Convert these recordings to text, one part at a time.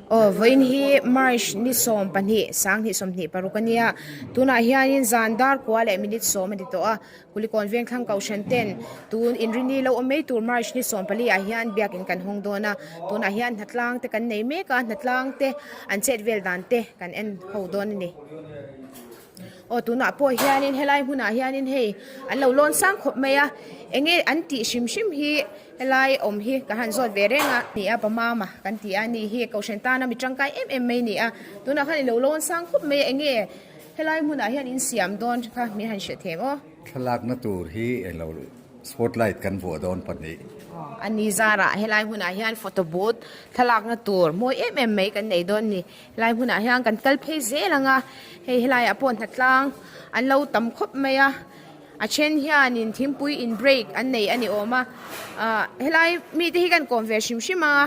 Aw vawiin hi March ni 12 sanghnih 26 a nia tunah hianin zan dar kua leh minute sawm a ni tawh a Kulikawn Vengthlang Kohhran ten tun inrini lo awm mai tur March ni 14 ah hian biakin kan hawng dawn a tunah hian hnatlang te kan nei mek a hnatlang te an chet vel dan te kan en ho dawn a ni. Aw tunah pawh hianin helai hmunah hianin hei an lo lawn sang khawp mai a enge an tih hrim hrim hi helai awm hi ka han zawt ve reng a ni a pamama kan ti a ni hi kohhran tana mi tangkai em em mai a ni a tunah khan i lo lawn sang khawp mai a enge helai hmunah hian in siam dawn kha min han hriat them aw. Thlalakna tur hi englo Spotlight kan vuah dawn pahnih. A ni zarah helai hmunah hian photo booth thlalakna tur mawi em em mai kan nei dawn a ni. Helai hmunah hian kan kal phei zel ang a, hei helaiah pawh hnatlang an lo tam khawp mai a, a then hianin thingpui in break an nei a ni awm a, ah helai mite hi kan kawm ve hrim hrim ang a,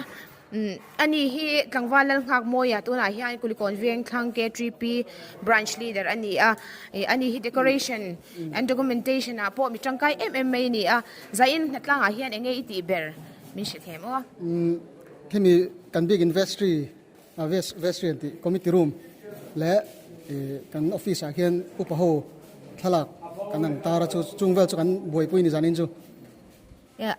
umm ani hi tlangval Lalnghakmawia tunah hian Kulikawn Vengthlang K3P branch leader a ni a, ih ani hi decoration and documentation ah pawh mi tangkai em em mai a ni a, Zain hnatlangah hian eng nge i tih ber min hre them aw. Umm khimi kan bik investry A vestry an tih committee room leh kan office ah khian upa ho thlalak kan ang tar a chu chung vel chu kan buaipui ni zanin chu.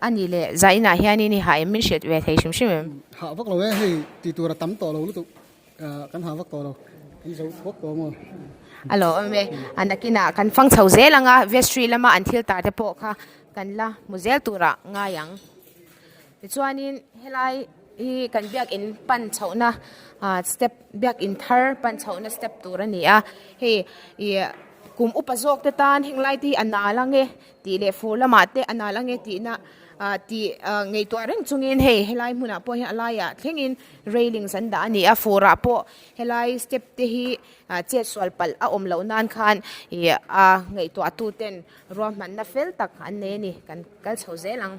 A ni leh zainah hianin i hah em min hriat ve thei hrim hrim em? Hah vak lo e, hei tih tur a tam tawh lo lutuk kan hah vak tawh lo, kan zo thuak tawh maw. A lo awm e, a nakinah kan fang chho zel ang a, vestry lama an thil tar te pawh kha kan la hmu zel turah ngai ang. Tichuanin helai hi kan biakin pan chhohna ah step biakin thar pan chhohna step tur a ni a hei ih kum upa zawk te tan heng lai te hi a nal ang e tih leh fur lamah te a nal ang e tihna ah tih ah ngaihtuah reng chungin hei helai hmunah pawh hian a laiah thlengin railings an dah a ni a furah pawh helai step te hi ah chetsual palh a awm loh nan khan ih a ngaihtuah tu ten Ruahmanna fel tak an nei a ni, kan kal chho zel ang.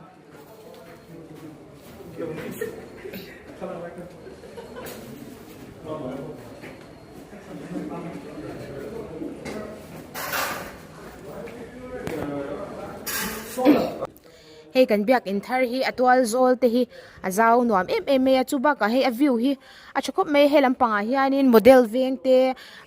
Hei kan biakin thar hi a tual zawl te hi a zau nuam em em mai a chu bakah hei a view hi a tha khawp mai a he lampangah hianin model veng te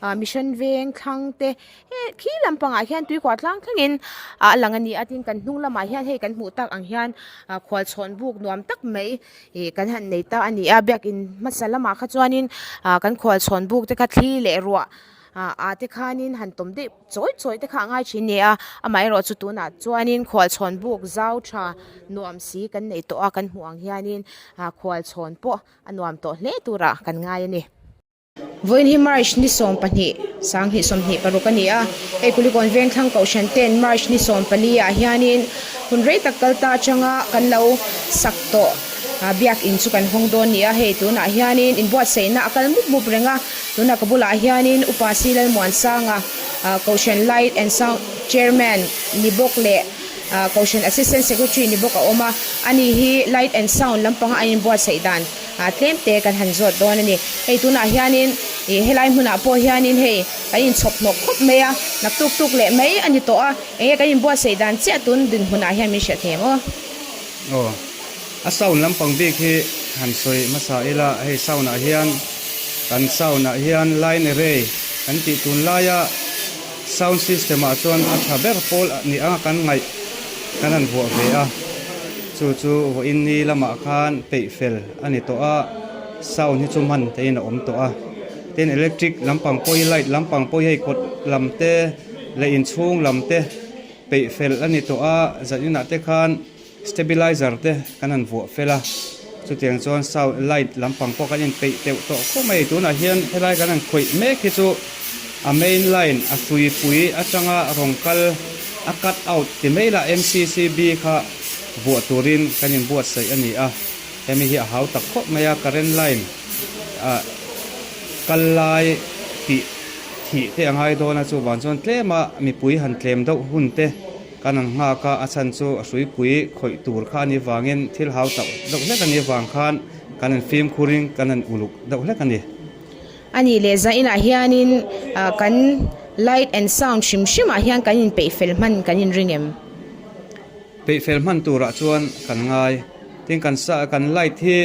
ah mission veng thlang te He khi lampangah hian tuikhuah tlang thlengin a lang a ni a tin kan hnung lamah hian hei kan hmuh tak ang hian ah khual chhawn buk nuam tak mai ih kan han nei ta a ni a biakin hmasa lamah kha chuanin ah kan khual chhawn buk te kha thli leh ruah ah ah te khanin han tawm deuh chawi chawi te kha a ngai thin a ni a amaherawh chu tunah chuanin khual chhawn buk zau tha nuam si kan nei tawh a kan hmuh ang hianin ah khual chhawn pawh a nuam tawh hle turah kan ngai a ni. Vawiin hi March ni 12, 2026 a ni a, hei Kulikawn Vengthlang Kohhran ten March ni 14 ah hianin hun rei tak kal ta atanga kan lo sak tawh biakin chu kan hawng dawn ni a, hei tunah hianin inbuatsaihna a kal mup mup reng a, tunah ka bulah hianin Upa Si Lalmuansanga Kohhran Light and Sound Chairman ni bawk leh Kohhran Assistant Secretary ni bawk a awm a, ani hi Light and Sound lampanga a inbuatsaih dan Ah tlem te kan han zawt dawn a ni. Hei tunah hianin ih helai hmunah pawh hianin hei kan inchhawp hnawk khawp mai a, nak tuk tuk leh mai a ni tawh a, eng nge kan inbuatsaih dan chiah tun dinhmunah hian min hriat them aw. Aw, a sound lampang bik hi han sawi hmasa ila, hei sound ah hian kan sound ah hian line array kan tih tunlaia sound system ah chuan a tha ber pawl ni anga kan ngaih kan han vuah ve a. Chu chu vawiin ni lamah khan peih fel a ni tawh a, sound hi chu hman theihin a awm tawh a. Tin electric lampang pawh hi light lampang pawh hi hei kawt lam te leh inchhung lam te peih fel a ni tawh a, zan inah te khan stabilizer te kan han vuah fel a, chutiang chuan sound light lampang pawh kan inpeih teuh tawh khawp mai. Tunah hian helai kan han khawih mek hi chu a main line a hruipui atanga rawn kal a cut out ti mai lah MCCB kha vuah turin kan inbuatsaih a ni a, hemi hi a hau tak khawp mai a, current line ah kal lai tih thih te a ngai dawn a, chuvang chuan tlema mipui han tlem deuh hun te kan han nghak a, a chhan chu a hruipui khawih tur kha a nih vangin thil hau tak deuh hlek a nih vang khan kan han fimkhurin kan han uluk deuh hlek a ni. A nih leh zainah hianin kan light and sound hrim hrimah hian kan inpeih fel hman kan inring em? Peih fel hman turah chuan kan ngai. Tin kan sa kan light hi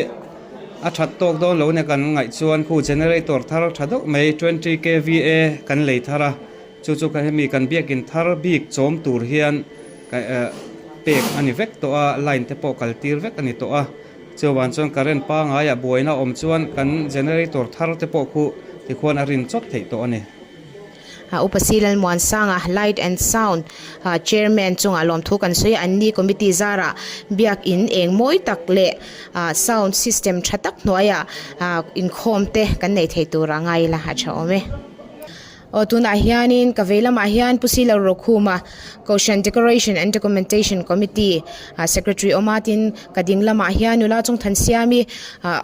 A that tawk dawn lo nia kan ngaih chuan khu generator thar tha deuh mai 20 kva kan lei thar a, chu chu hemi kan biakin thar bik chawm tur hian pek a ni vek tawh a, line te pawh kal tir vek a ni tawh a, chuvan chuan current pangaiah buaina awm chuan kan generator thar te pawh khu tikhuan a rin chawt theih tawh a ni. Upa Si Lalmuansanga, Light and Sound Chairman chungah lawmthu kan sawi a, anni committee zarah biak in eng mawi tak leh sound system tha tak hnuaiah inkhawm te kan neih thei tur a ngai ila a tha awm e. Aw tunah hianin ka vei lamah hian Pu Si Lalrokhuma Kohhran Decoration and Documentation Committee Secretary awm a tin ka ding lamah hian nula Chungthansiami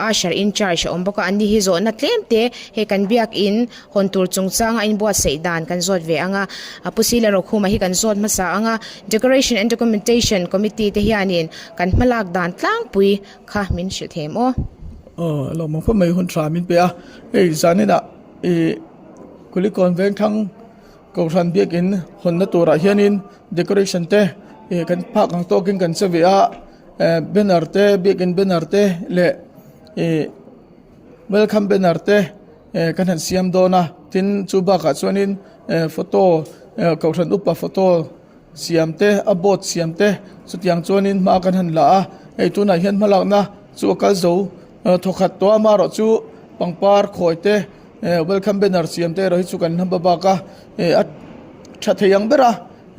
Usher in charge a awm bawk a, anni hi zawhna tlem te hei kan biak in Hawn tur chungchanga inbuatsaih dan kan zawt ve ang a, Pu Sila Rokhuma hi kan zawt hmasa ang a, Decoration and Documentation Committee te hianin kan hmalak dan tlangpui kha min hrilh thei em aw? Aw, lawmawm khawp mai hun tha min pe a, hei zaninah ih Kulikawn Vengthlang Kohhran biakin hawnna turah hianin decoration te ih kan phak ang tawkin kan che ve a, banner te biakin banner te leh ih welcome banner te eh kan han siam dawn a tin chu bakah chuanin eh photo eh kohhran upa photo siam te a board siam te chutiang chuanin hma kan han la a hei tunah hian hmalakna chu a kal zo thawkhat tawh a amaherawh chu pangpar khawi te eh welcome banner siam te erawh hi chu kan hla bak a eh a tha thei ang ber a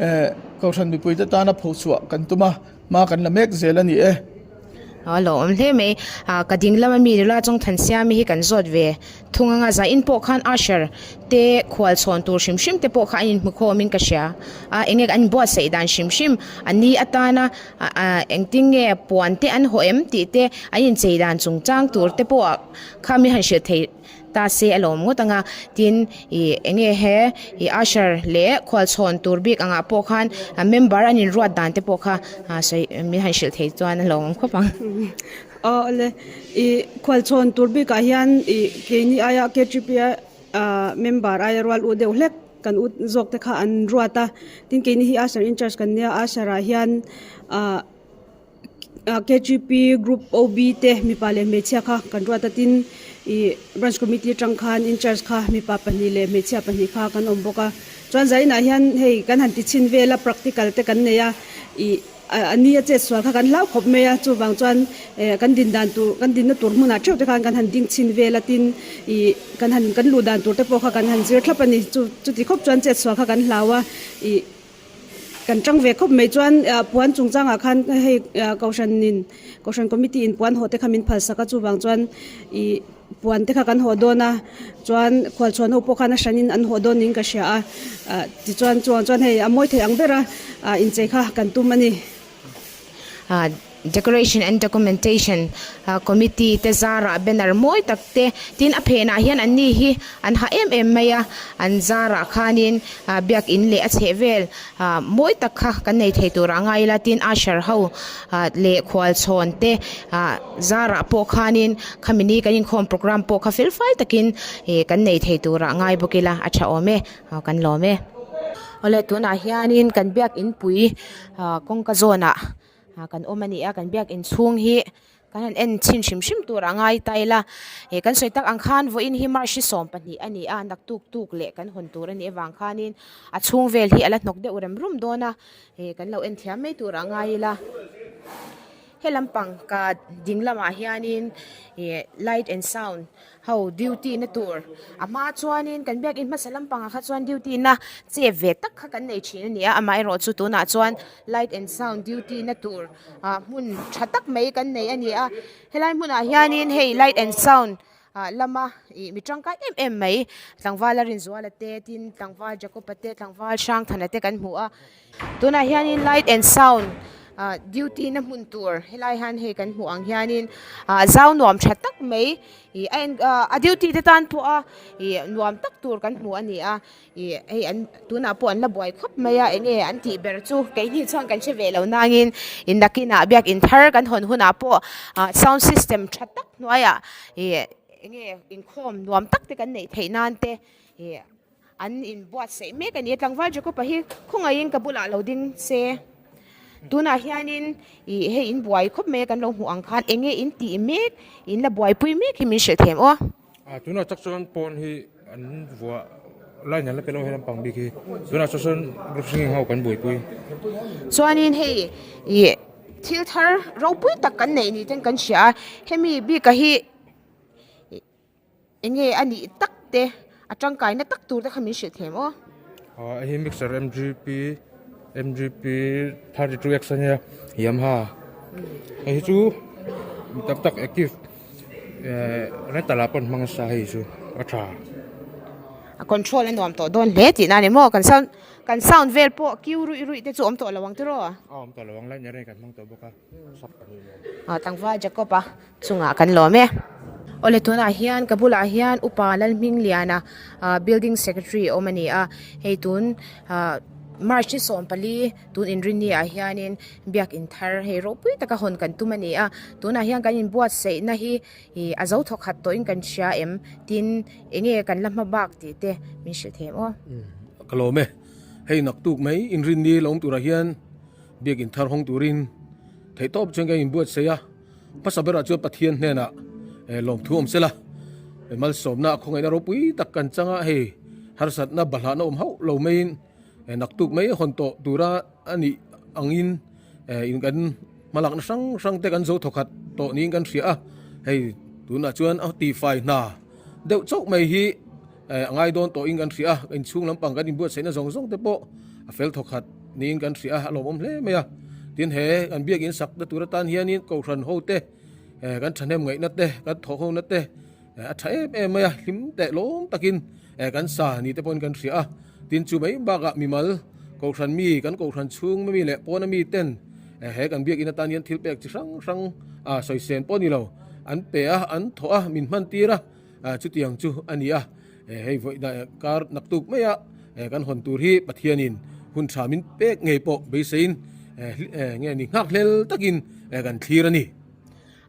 eh kohhran mipui te tana phochhuah kan tum a hma kan la mek zel a ni e. A lo awm hle mai. Ah ka ding lama mi nula chung Thansiami hi kan zawt ve thung anga zain pawh khan Usher te khual chhawn tur hrim hrim te pawh kha an inhmu khawmin ka hria a, eng nge an inbuatsaih dan hrim hrim a ni atana ah engtin nge puan te an haw em tih te an inchei dan chungchang tur te pawh kha mi han hrilh theih ta se a lawm ngawt ang a, tin ih eng nge he ih usher leh khualchhawn tur bik angah pawh khan member an inruat dan te pawh kha sawi min han hrilh thei chuan a lawmawm khawp ang. Aw awle ih khualchhawn tur bikah hian ih keini aia KTP a member aia rual u deuh hlek kan u zawk te kha an ruat a, tin keini hi usher in charge kan nia usher ah hian ah. KGP group OB te mipa leh hmeichhia kha kan ruat a tin ih branch committee atang khan incharge kha mipa pahnih leh hmeichhia pahnih kha kan awm bawk a chuan zainah hian hei kan han ti chhin vel a practical te kan nei a ih a ni a chet sual kha kan hlau khawp mai a chuvang chuan eh kan din dan tur kan dinna tur hmunah theuh te khan kan han ding chhin vel a tin ih kan han kan luh dan tur te pawh kha kan han zir thlap a ni chu chuti khawp chuan chet sual kha kan hlau a ih. Kan tang ve khawp mai chuan puan chungchangah khan hei kohhranin kohhran committee in puan haw te kha min phal sak a chuvang chuan ih puan te kha kan haw dawn a chuan khualchhuan ho pawh khan a hranin an haw dawn niin ka hria a tichuan chuvang chuan hei a mawi thei ang ber a inchei kha kan tum a ni. Decoration and Documentation Committee te zarah banner mawi tak te tin a phenah hian an ni hi an ha em em mai a, an zarah khanin biakin leh a chheh vel mawi tak kha kan nei thei tur a ngai ila tin usher ho leh khualchhawn te zarah pawh khanin khami ni kan inkhawm programme pawh kha fel fai takin kan nei thei tur a ngai bawk ila a tha awm e kan lawm e. Awle tunah hianin kan biakin pui kawngka zawnah. Ah kan awm a ni a kan biak inchhung hi kan han en chhin hrim hrim tur a ngai ta ila ih kan sawi tak ang khan vawiin hi march hi 12 a ni a naktuk tuk leh kan hawn tur a nih avang khanin a chhung vel hi a la hnawk deuh rem rum dawn a ih kan lo en thiam mai tur a ngai ila he lampang ka ding lamah hianin ih light and sound Ho duty na tur a hma chuanin kan biakin hmasa lampangah kha chuan duty na chep ve tak kha kan nei thin a ni a amaherawh chu tunah chuan light and sound duty na tur ah hmun tha tak mai kan nei a ni a helai hmunah hianin hei light and sound ah lama ih mi tangkai em em mai tlangval a Rinzuala te tin tlangval Jacob-a te tlangval Hrangthana te kan hmu a. Tunah hianin light and sound ah duty na hmun tur helai hian hei kan hmuh ang hianin ah zau nuam tha tak mai ih a en ah a duty te tan pawh a ih nuam tak tur kan hmu a ni a ih hei an tunah pawh an la buai khawp mai a eng nge an tih ber chu keini chuan kan hre ve lo nangin in nakinah biakin thar kan hawn hunah pawh ah sound system tha tak hnuaiah ih eng nge inkhawm nuam tak te kan neih theih nan te ih. An inbuatsaih mek a ni a, tlangval Jacob-a hi khawngaihin ka bulah lo ding se. Tunah hianin ih hei in buai khawp mai a kan lo hmuh ang khan eng nge in tih mek in la buaipui mek hi min hrilh them aw. A tunah tak chuan pawn hi an vuah line an la pe lo he lampang bik hi tunah saw sawn group singing ho kan buaipui. Chuanin hei ih thil thar ropui tak kan neih ni ten kan hria a hemi bika hi eng nge a nih tak te a tangkaina tak tur te kha min hrilh them aw. Aw hei mixer mgp mgp 32 x a nia yamaha hei hi chu mi tam tak active eh rental ah pawh an hmang nasa hei chu a tha. A control a nuam tawh dawn hle tihna a ni maw kan sound kan sound vel pawh kiu ruih ruih te chu awm tawh lo ang tiraw? Aw awm tawh lo ang light array kan hmang tawh bawk a. Ah tlangval Jacob a chungah kan lawm e. Awle tunah hian ka bulah hian upa Lalhmingliana ah building secretary a awm a ni a hei tun ah March ni 14 tun inrinni ah hianin biakin thar hei ropui taka hawn kan tum a ni a tunah hian kan inbuatsaihna hi ih a zo thawk khat tawhin kan hria em tin enge kan la hma bak tih te min hrilh thei em aw. Ka lawm e hei naktuk mai inrinni lo awm turah hian. Biakin thar hawng turin theihtawp chuan kan inbuatsaih a, hmasa berah chuan Pathian hnenah lawmthu awm sela, malsawmna a khawngaihna ropui tak kan chang a, hei harsatna bahlahna awm hauh lo maiin naktuk mai hawn tawh tura a nih angin in kan hmalakna hrang hrang te kan zo thawkhat tawh niin kan hria a, hei tunah chuan a tifai hna deuh chauh mai hi A ngai dawn tawhin kan hria a, inchhung lampang kan inbuatsaihna zawng zawng te pawh a fel thawkhat niin kan hria a, a lawmawm hle mai a. Tin, he kan biakin sakna tur atan hianin Kohhran ho te, kan thahnem ngaihna te, kan thawh hona te a tha em em mai a, hlim teh lawm takin kan sa ni te pawhin kan hria a. Tin, chu mai bakah mimal Kohhran mi, kan Kohhran chhung mi leh pawna mi ten he kan biakin atan hian thil pek chi hrang hrang sawisên pawh ni lo, an pe a, an thawh a, min hman tir a. Chutiang chu a ni a, hei vawihnah kar naktuk maia kan hawn tur hi Pathianin hun tha min pek ngei pawh beiseiin nge ni nghak hlel takin kan thlir a ni.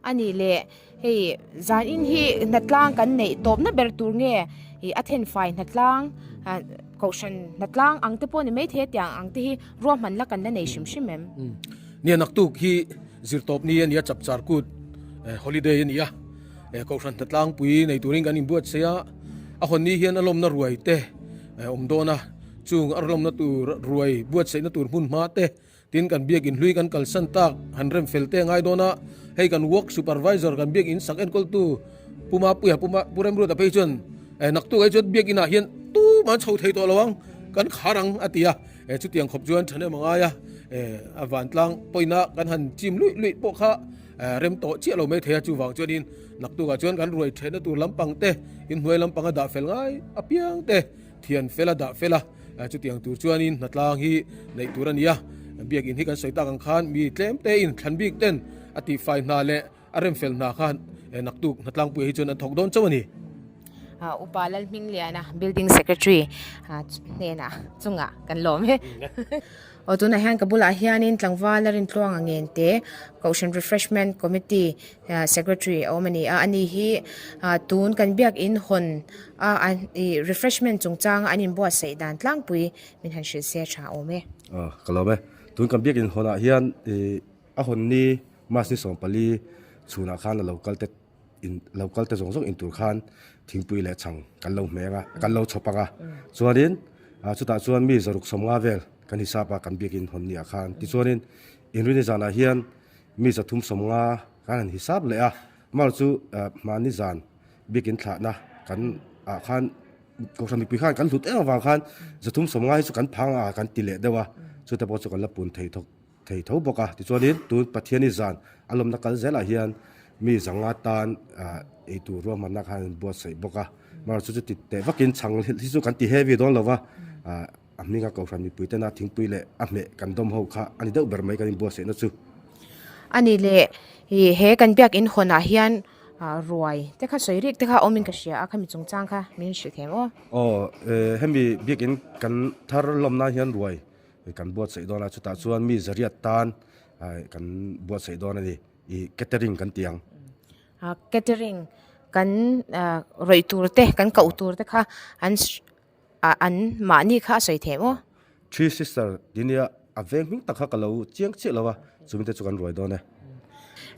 A nih leh hei zanin hi hnatlang kan neih tawpna ber tur nge a thenfai hnatlang kohhran hnatlang ang te pawh ni maithei a tiang ang te hi ruahman la kan la nei hrim hrim em? Nia naktuk hi zirtawp ni a ni a, chapchar kut holiday a ni a. Kohhran hnatlangpui nei turin kan inbuatsaih a, a hawn ni hian a lawmna ruai te awm dawn a, chung a lawmna tur ruai buatsaihna tur hmun hma te, tin kan biakin hlui kan kalsan tak han rem fel te a ngai dawn a, hei kan work supervisor kan biakin sak enkawltu Pu Mapuia Pu Pu Remruata phei chuan naktuk ah chuan biakin ah hian tumah an chho thei tawh lo ang kan khar ang a ti a, chutiang khawp chuan thahnem a ngai a, a vantlang pawina kan han chim luih luih pawh kha Rem tawh chiah lo mai thei a, chuvang chuanin naktukah chuan kan ruai thenna tur lampang te, inhnuai lampang a dah fel ngai apiang te, thian fel a dah fel a, chutiang tur chuanin hnatlang hi neih tur a ni a. Biakin hi kan sawi tak ang khan mi tlem tein thlan bik ten a tihfai hna leh a rem fel hna khan naktuk hnatlangpuiah hi chuan an thawk dawn chauh a ni. Upa Lalhmingliana Building Secretary hnenah chungah kan lawm e. Aw tunah hian ka bulah hianin tlangval a rintluang a ngen te Kohhran Refreshment Committee Secretary a awm a ni a, ani hi tun kan biakin hawn a an ih refreshment chungchanga an inbuatsaih dan tlangpui min han hrilh se tha awm e. Aw ka lawm e, tun kan biakin hawnah hian ih a hawn ni March ni 14 chhunah khan a lo kal te in lo kal te zawng zawng in tur khan thingpui leh chhang kan lo hmeng a kan lo chhawp ang a chuanin ah chutah chuan mi zaruk sawmnga vel kan hisap a kan biakin hawn ni ah khan tichuanin inrini zanah hian mi zathum sawmnga kan han hisap leh a amaherawhchu chu ah mahni zan biakin thlahna kan ah khan kohhran mipui khan kan hlut em avang khan zathum sawmnga hi chu kan phang a kan ti leh deuh a chute pawh chu kan la pun thei thawk. thei tho bawk a tichuanin tun Pathiani zan a lawmna kal zelah hian mi zanga tan eitur ruahmanna khan an buatsaih bawk a mahse chu chu ti teh vakin chhang hi chu kan ti heavy dawn lo va a hminga kohhran mipui tena thingpui leh a hmeh kan dawm ho kha a ni deuh ber mai kan inbuatsaihna chu. A ni leh ih he kan biak in hawnah hian ruai te kha sawi rik te kha awmin ka hria a khami chungchang kha min hrilh thei em aw. Aw hemi biakin kan thar lawmna hian ruai Kan buatsaih dawn a, chutah chuan mi zariat tan kan buatsaih dawn a ni, ih catering kan ti ang. Catering kan rawih tur te, kan koh tur te kha an an mahni kha a sawi thei maw? Three Sister tih nia. A veng hming tak kha ka lo chiang chiah lo a, chumi te chu kan ruai dawn e.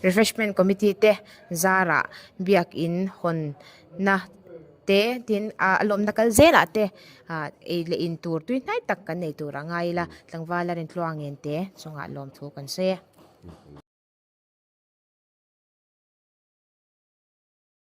Refreshment Committee te zarah biakin hawnna te tin a lawmna kal zelah te ei leh in tur tui hnai tak kan nei tur a ngai ila tlangval a rintluang ngen te chungah lawmthu kan sawi e.